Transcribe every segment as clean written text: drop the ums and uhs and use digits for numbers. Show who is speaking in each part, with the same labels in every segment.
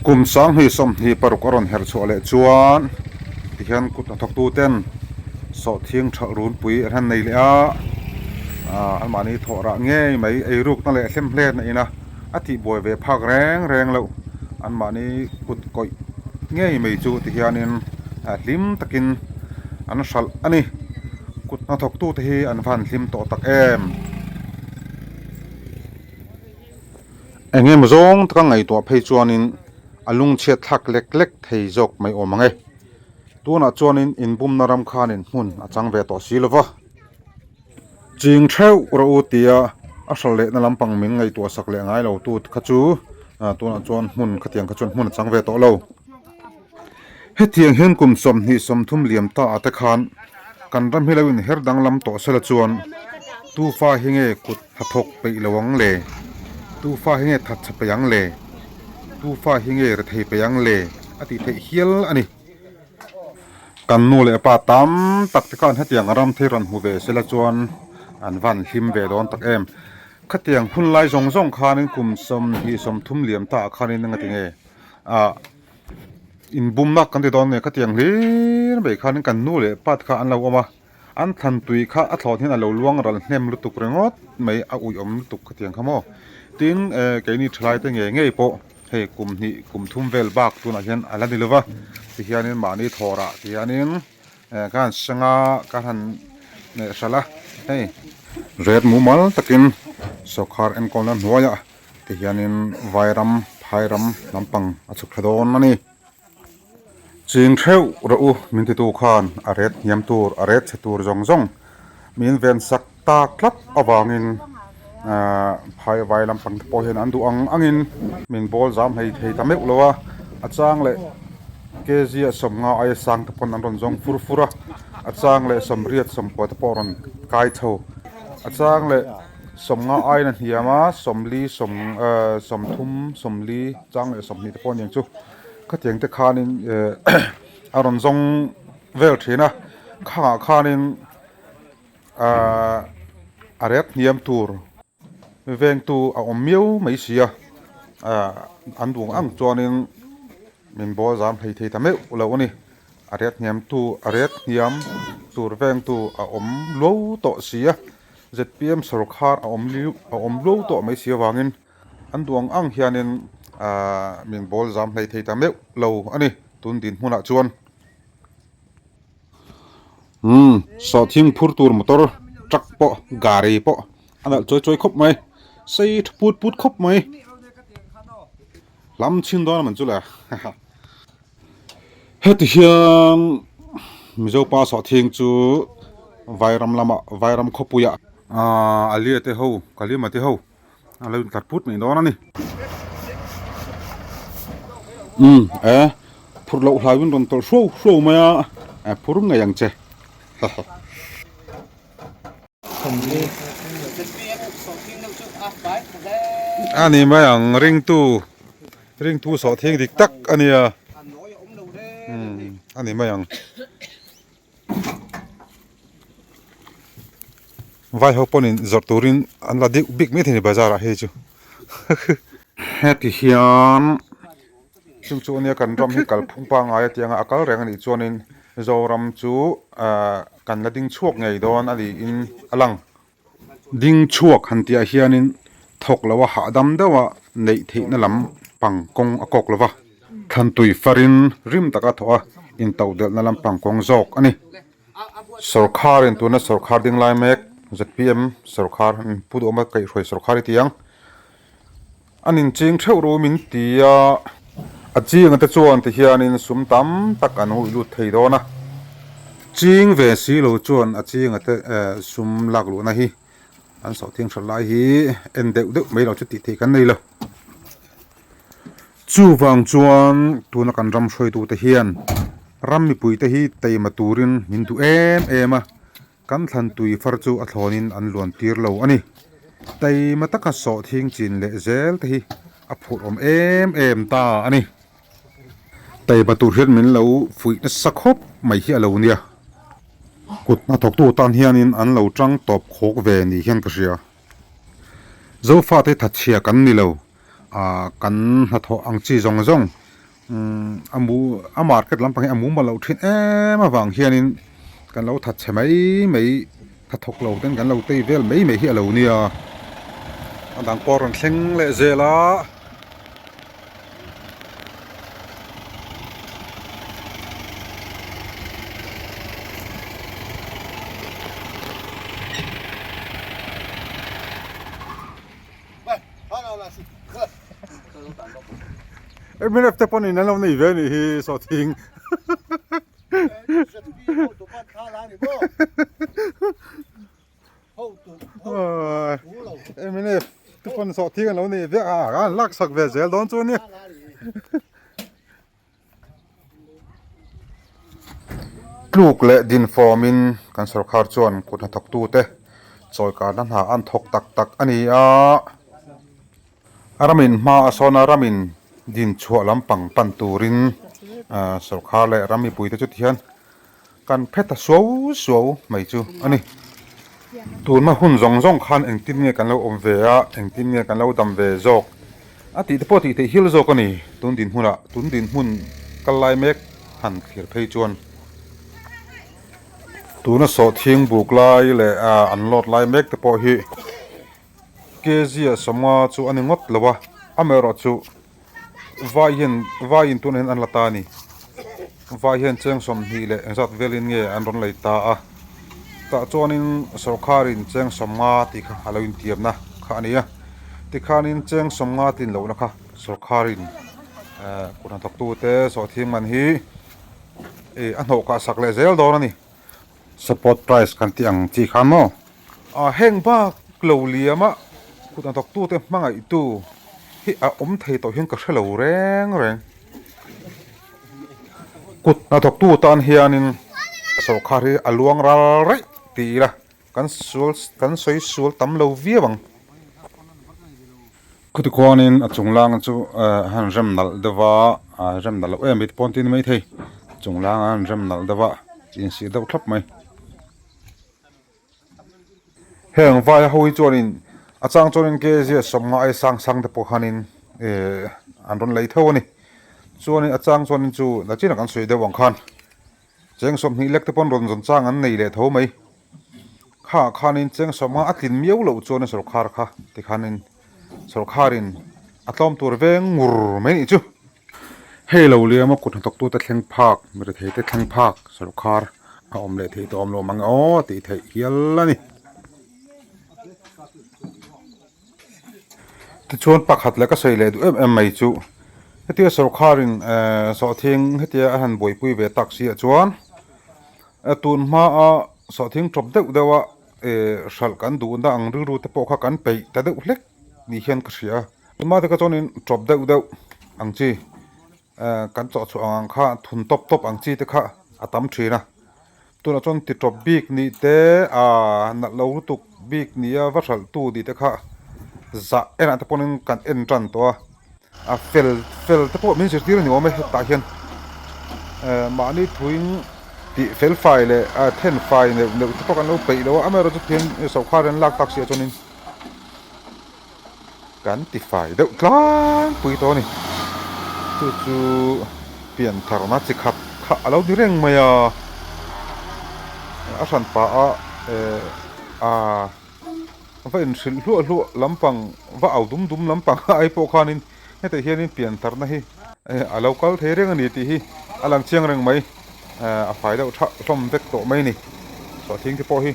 Speaker 1: Kum 2026 a rawn herh chhuah leh chuan tihian kut hnathawktu ten sawhthing thalh runpui an han nei leh a, anmahni thawh rah ngei mai eirukna leh hlemhletna ina a tihbuai ve phak reng reng loh anmahni kut kawih ngei mai chu tihianin hlim takin an hralh a ni. Kut hnathawktu te hi an va han hlim tawh tak em? Eng emaw zawng taka ngaihtuah phei chuanin a lungchhiat thlak lek lek thei zawk mai awm ang e. Tunah chuanin inbumna ram khanin hmun a chang ve tawh si lo va. Ching theuh rawh u tia a hral lehna lampang min ngaihtuah sak leh ngai lo tu kha chu tunah chuan hmun khatiang kha chuan hmun a chang ve tawh lo. Hetiang hian kum 20 30 liam ta ah te khan kan ram hi lo inher danglam tawh sela chuan tufa hi nge kut hnathawk peih lo ang le? Tufa hi nge thatchhe peih ang le? Tufa hi nge rethei peih ang le? A tih theih hial a ni. Kan nu leh pa tam tak te khan hetiang ram thei rawn hmu ve sela chuan an van hlim ve dawn tak em. Khatiang hun lai zawng zawng khanin kum 20 30 liam ta ah khanin engati nge ah inbumna kan ti dawn nge khatiang hlir mai khanin kan nu leh pa te kha an lo awm a an thlan tui kha a thlawh hian a lo luang ral hnem lutuk ringawt mai a uiawm lutuk khatiang kha maw tin eh keini thalai te ngei ngei pawh hei kum hnih kum thum vel bak tunah hian a la ni lova tihianin mahni thawrah tihianin eh ka han seng a ka han eh hralh a hei ret mumal takin sawrkhar enkawlna hnuaiah. Tihianin vairam phairam lampang a chhuk thla dawn a ni. Ching theuh rawh u min titu khan a ret hniam tur a ret chhe tur zawng zawng min ven sak tak tlat avangin ahh phai vai lampang te pawh hian an duh ang angin min bawl zam hlei thei ta meuh lo a, a chang leh kg a 50 aia sang te pawn an rawn zawng fur fur a, a chang leh 80 90 te pawh a rawn kai chho, a chang leh. 50 aiin a hniam a 40 sawm ehh 30 40 chang leh 20 te pawh a ni ang chu khatiang te khanin ehh a rawn zawng vel thin a khangah khanin ahh a rek hniam tur vengtu a awm miau mai si a ahh an duh ang chuanin min bawl zam hlei thei ta meuh lo a ni a rek hniam tu a rek hniam tur vengtu a awm lo tawh si a. Zpm sawrkhar a awm liu a awm luau tawh mai si avangin an duh ang ang hianin ahh min bawl zam hlei thei ta meuh lo a ni tun dinhmunah chuan. Umm sawhthing phur tur motor truck pawh gari pawh a nalh chuai chuai khawp mai sei tha put put khawp mai hlam chhin dawn a man chu le haha. Heti hian Mizo pa sawhthing chu Vairam lamah Vairam khawpuiah aaa Alia te ho Kalima te ho a lo intlar put mai dawn a ni. Umm e phur loh hlauhin rawn tawlh hruau hruau mai a e phur ngei ang che haha. A ni mai ang ringtu. Ringtu sawhthing dik tak a nia umm a ni mai ang vai ho pawhin zawrh turin an la deuh bik mai thei a ni bazar ah hei chu heti hian chung chu ania kan ram hi kalphung pangngai a tianga a kal reng a nih chuanin Zoram chu ahh kan la ding chhuak ngei dawn a niin a lang. Ding chhuak han tih ah hianin thawk loh a hahdam deuh a neih theihna lam pang kawng a kawk lova, thlantui farin rim taka thawh a intodelhna lam pang kawng zawk a ni. Sawrkharin tuna sawrkhar ding lai mek zpm sawrkhar Pu Duhawma kaihhruai sawrkhar i ti ang. An inching theuh ru min ti a, a chinga te chuan ti hianin sum tam tak an hui lut thei dawn a, ching ve si lo chuan a chinga te sum lak luhna hi an sawhthing hrat lai hi en deuh deuh mai lo chu tih theih kan nei lo. Chuvang chuan tuna kan ram hruaitute hian ram mipuite hi teima turin min duh em em a. Kan thlan tui far chu a thlawnin an luan tir lo a ni. Taima taka sawhthing chin leh zel te hi a phurh awm em em ta a ni. Taima tur hian min lo fuih nasa khawp mai hi a lo nia. Kut hnathawktu tan hianin an lo tang tawp khawk ve ni hian ka hria. Zofate thatchhia kan ni lo. Kan hnathawh ang chi zawng zawng. Umm a mu a market lampang hi a mumal loh thin em avang hianin kan lo that chhe mai mai tha thawk lo ten kan lo tei vel mai mai hi a lo nia a dang pawh a rawn thleng leh zel a. Mnf te pawhin an lo nei ve a nih hi sawhthing mnf te pawn sawhthing an lo nei ve a an laksak ve zel dawn chu a nia. Tluk leh din fawmin kan sorkar chuan kut hnathawktute chawikarna hna an thawk tak tak a ni a. Ramin hma a sawn a, ramin din chhuah lampang pan turin sorkar leh ram mipuite chu tihian kan phe ta suau suau mai chu a ni. Tunhma hun zawng zawng khan engtin nge kan lo awm ve a, engtin nge kan lo dam ve zawk a tih te pawh tih theih hial zawk a ni. Tun dinhmunah tun dinhmun kal lai mek han thlir phei chuan tuna sawhthing buk lai leh an load lai mek te pawh hi kg ah sawmnga chu a ni ngawt lo a, amaherawhchu Vai hian vai in tunah hian an la ta a ni. Vai hian cheng 20 leh engzat velin nge an rawn lei ta a. Tah chuanin sawrkharin cheng 50 tih kha a lo intiamna kha a ni a. Tikhanin cheng 50 tlin lohna kha sawrkharin eh kut hnathawktute sawhthing man hi eh a hnawh kah sak leh zel dawn a ni. Support price kan tih ang chi khan maw? A heng bak lo liam a kut hnathawktute hmangaihtu hi a awm thei tawh hian ka hre lo reng reng. Kut hnathawktu tan hianin sawrkhar hi a luang ral raih ti ila kan sual kan sawi sual tam lo viau ang. Khuti khuanin a chung lang chu a han rem nalh deuh a a rem nalh loh em mai te pawh an ti ni maithei chung lang a han rem nalh deuh a insih deuh thlap mai. Heng vai ho hi chuanin a chang chuanin kg 50 ai sang sang te pawh khanin eh an rawn lei tho a ni chuanin a chang chuanin chu nachinah kan sawi deuh ang khan cheng 20 lek te pawh an rawn zawn chang an nei leh tho mai kha khanin cheng 50 a tlin miau loh chuan sawrkhar kha tikhanin sawrkharin a tlawm tur veng ngur mai nih chu. Hei lo liam a kut hnathawktute thleng phak, miretheite thleng phak sawrkar a awm leh theih tawh awm lo mang aw tih theih hial a ni. Tichuan pakhat leh ka sawi leh duh em em mai chu hetia sawrkharin ehh sawhthing hetia a han buaipui ve tak si ah chuan tun hmaa sawhthing tawp deuh deuh a ehh hralh kan duhna ang rilru te pawh kha kan peih ta deuh hlek ni hian ka hria a. Tunhma te kha chuanin tawp deuh deuh ang chi eh kan chawh chhuah ang ang kha thun tawp tawp ang chi te kha a tam thin a tunah chuan ti tawp bik nih te ah nalh lo lutuk bik nia va hralh tu tih te kha zah enah te pawhin kan en tan tawh a a fel fel te pawh min zirtir a ni awm e hetah hian eh mahni thuin tih fel fai leh a then fai neuh neuh te pawh kan lo peih lo a amaherawhchu thian sawrkhar an lak tak si ah chuanin. Kan ti fai deuh tlangpui tawh a ni. Chu chu pian tharna chi khat kha a lo ni reng mai a. A hran pah a eh a va inhrilh hluah hluah lampang va au dum dum lampang ai pawh khanin hetah hianin pian tharna hi a lo kal thei reng a ni tih hi a lang chiang reng mai. A fai deuh thah hlawm vek tawh mai a ni. Sawhthing te pawh hi.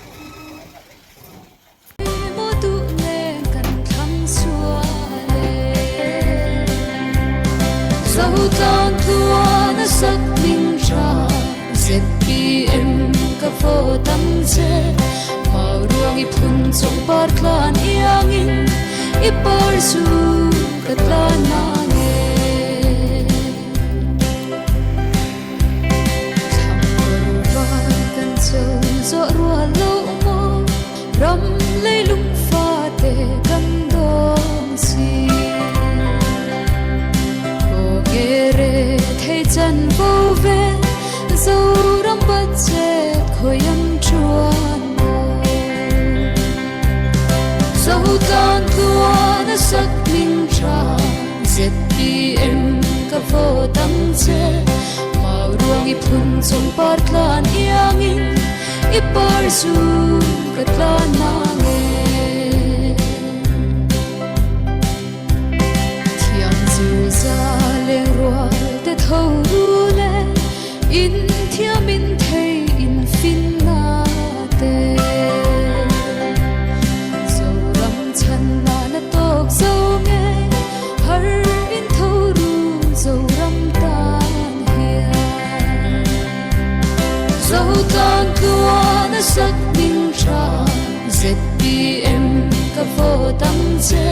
Speaker 2: i phun chung par tlan iangin i par zum ka tlan nang e. Thiam zir za leng rual te tho ru le in thiam in thei in fin na te. Zoram chhan na tawk zo nge har in tho ru Zoram tan hian. Zo tan tluan a sak ding tha ZPM ka vote ang che.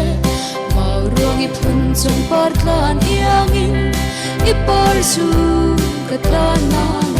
Speaker 2: Mau ruang i phun chung par tlan iangin i par zu ka tlan nang.